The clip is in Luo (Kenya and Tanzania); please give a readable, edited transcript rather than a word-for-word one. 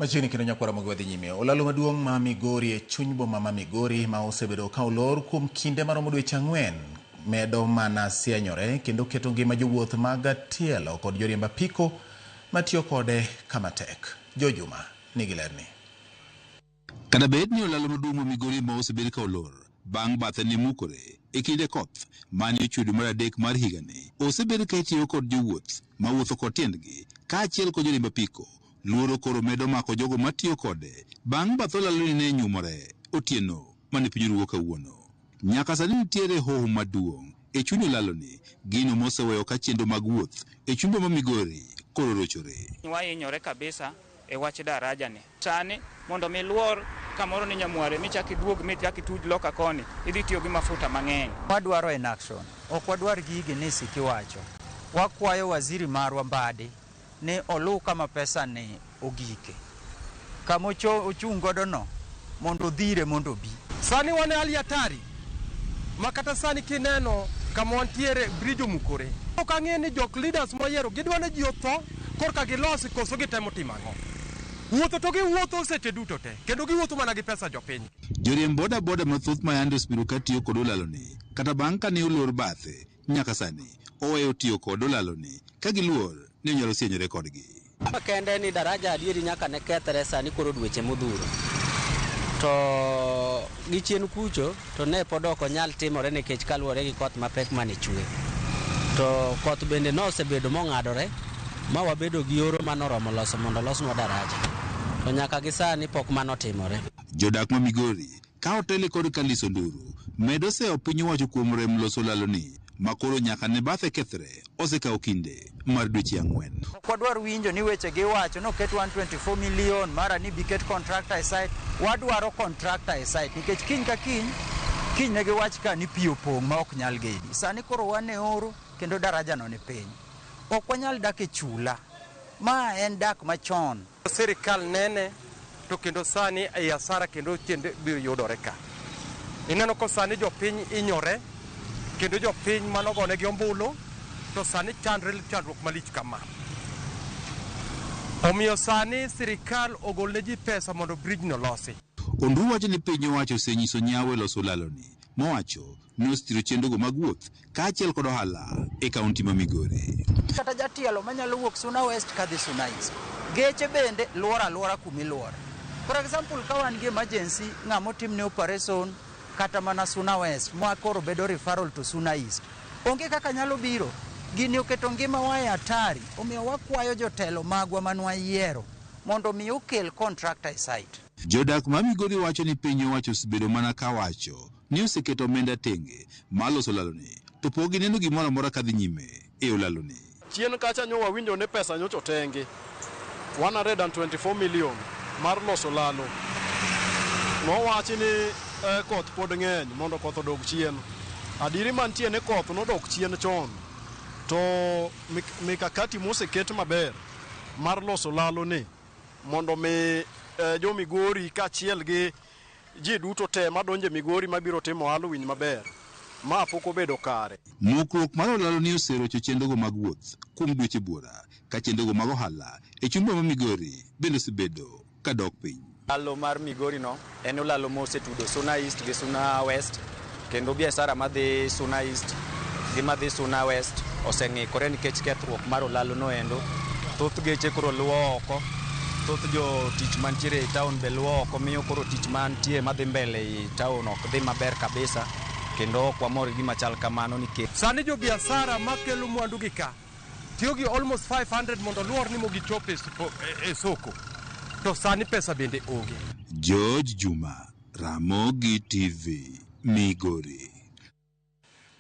Machiegni kendo nyakwara mogi wadhi nyime. Olalo maduong' ma Migori e chuny boma ma Migori ma osebedo ka olor kuom kinde maromo dweche 4 medo mana sienyore kendo keto ngima jowuoth mag tielo kod joriemb apiko matiyo kode kama tek. Jo Juma nigi lerni. Kata bed ni olalo maduong' ma Migori ma osebed ka olor bang' bathe ne mukore e kinde koth mane ochwe dwe mar 3 mar higani, osebed ka itiyo kod jowuoth mawuotho kod tiendgi kaachiel kod joriemb apiko. Luoro koro medo mako jogo matiyo kode bang' bath olaloni ne nyumore otieno mane piny oruwo kawuono. Nyaka sani nitiere hoho maduong' e chuny olaloni, gino moseweyo ka chenro mag wuoth e chuny boma Migori koro rochore. Wahinyore kabisa e wach daraja ni. Sani mondo mi luor kamoro ni Nyamware michak iduog michak ituj loka koni, idhi tiyo gi mafuta mang'eny. Wadwaro en action, ok wadwar gigi ni sikiwacho. Wakwayo waziri marwa Mbadi ni oluw kama pesa ni ogike. Kama ochung' godo no, mondo odhire mondo obi. Sani wan e hali hatari, ma kata sani kineno kama wantiere bridge omukore. Ok ang'e ni jok leaders moyiero gidwa ni ji otho korka gilosi koso gitemo timo ang'o. Wuotho to giwuotho seche duto te, kendo giwuotho mana gi pesa jopiny. Joriemb boda boda mathoth ma yande osebedo ka tiyo kod olaloni kata bang' kane olor bathe nyaka sani oweyo tiyo kod olaloni ka giluor ni onyalo sienyore kodgi. Kende ni daraja adieri nyaka ne kethre sani koro dweche modhuro. To gi chien kucho to ne pod ok onyal timore nikech kaluwore gi koth mapek mane chwe. To koth bende nosebedo mong'adore ma wabedo gi oro manoromo loso mondo olosnwa daraja. To nyaka gi sani pok mano otimore. Jodak ma Migori ka otele kod Kallis Onduru medo seyo piny owacho kuom rem loso olaloni ma koro nyaka ne bathe kethre osekawo kinde mar dweche 4. Ok wadwar winjo ni weche giwacho noket 124 million mara ni biket contractor e site. Wadwaro contractor e site nikech kiny ka kiny, kiny ne giwach ka ni pi opong' ma ok nyal gedi. Sani koro wan e oro kendo daraja no ni piny. Ok wanyal dak e chula. Ma en dak machon. Sirikal nene to kendo sani ei hasara kendo chende biro yudore ka. Ineno ko sani jopiny inyore kendo jopiny manogonegi ombulu to sani chandre chandruok malich kama. Omiyo sani sirikal ogol ne ji pesa mondo bridge no losi. Onduru wacho ni piny owacho osenyiso nyawo e loso olaloni, mowacho ni osethiro chenrogo mag wuoth kaachiel kod ohala e kaunti ma Migori. Kata jatielo manyalo wuok Suna West kadhi Suna East. Geche bende luoro aluora kumiluore. For example, ka wan gi emergency, ng'ama otimne operation kata mana Suna West, ma koro bedo referral to Suna East. Onge kaka nyalo biro. Gini oketo ngimawa e hatari, omiyo wakwayo jotelo magwa manwayiero mondo mi okel contractor e site. Jodak ma Migori wacho ni piny owacho osebedo mana ka wacho ni oseketo omenda tenge mar loso olaloni, to pok gineno gimoro amora kadhi nyime e olaloni. Chien kacha nyo wawinjo ni pesa nyocha otengi 124 million mar loso lalo. Nowachi ni koth pod ng'eny mondo koth odog chien. Adieri mantie ni koth nodok chien chon, to mikakati moseket maber mar loso lalo ni mondo mi jo Migori kaachiel gi ji duto te madonjo e Migori mabiro timo ohala owinj maber, ma pok obedo kare. Mukruok mar olalo ni oserocho chenrogo mag wuoth kuom dweche buora, ka chenrogo mag ohala e chuny boma Migori bende osebedo ka dok piny. Olalo mar Migori no en olalo mosetudo Suna East gi Suna West, kendo biashara madhi Suna East gi madhi Suna West oseng'ikore nikech kethruok mar olalo no endo. Thoth geche koro luwo oko, thoth jotich mantiere e town be luwo oko, miyo koro tich mantie madhi mbele e town ok dhi maber kabisa, kendo ok wamor gi gima chal kamano nikech sani jo biashara makelo mwandu gi ka tiyo gi almost 500 mondo luor ni mogichop e soko, to sani pesa bende onge. George Juma, Ramogi TV, Migori.